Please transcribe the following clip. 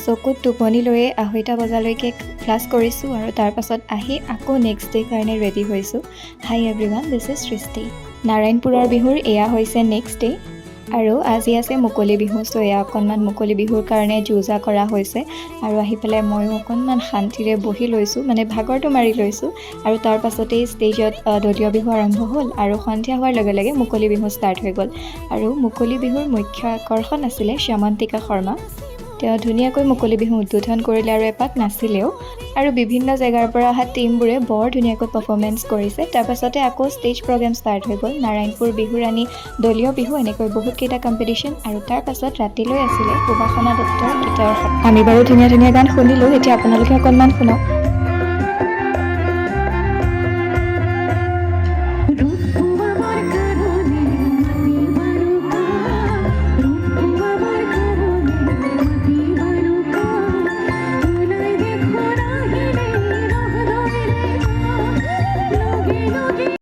চকুত টোপনি লৈয়ে 2:30 বজালৈকে ক্লাছ কৰিছোঁ আৰু তাৰপাছত আহি আকৌ নেক্সট ডে কাৰণে ৰেডি হৈছোঁ। Hi everyone, this is Srishti. নাৰায়ণপুৰৰ বিহুৰ এয়া হৈছে নেক্সট ডে আৰু আজি আছে মুকলি বিহু। চ' এয়া অকণমান মুকলি বিহুৰ কাৰণে যো-জা কৰা হৈছে আৰু আহি পেলাই ময়ো অকণমান শান্তিৰে বহি লৈছোঁ, মানে ভাগৰটো মাৰি লৈছোঁ। আৰু তাৰ পাছতেই ষ্টেজত দলীয় বিহু আৰম্ভ হ'ল আৰু সন্ধিয়া হোৱাৰ লগে লগে মুকলি বিহু ষ্টাৰ্ট হৈ গ'ল। আৰু মুকলি বিহুৰ মুখ্য আকৰ্ষণ আছিলে শ্যামন্তিকা শৰ্মা। তেওঁ ধুনীয়াকৈ মুকলি বিহু উদ্বোধন কৰিলে আৰু এপাক নাচিলেও। আৰু বিভিন্ন জেগাৰ পৰা অহা টীমবোৰে বৰ ধুনীয়াকৈ পাৰফৰ্মেঞ্চ কৰিছে। তাৰপাছতে আকৌ ষ্টেজ প্ৰগ্ৰেম ষ্টাৰ্ট হৈ গ'ল। নাৰায়ণপুৰ বিহুৰাণী, দলীয় বিহু, এনেকৈ বহুতকেইটা কম্পিটিশ্যন। আৰু তাৰপাছত ৰাতিলৈ আছিলে সুবাসনা দত্তৰ গীতৰ। আমি বাৰু ধুনীয়া ধুনীয়া গান শুনিলোঁ, এতিয়া আপোনালোকে অকণমান শুনক।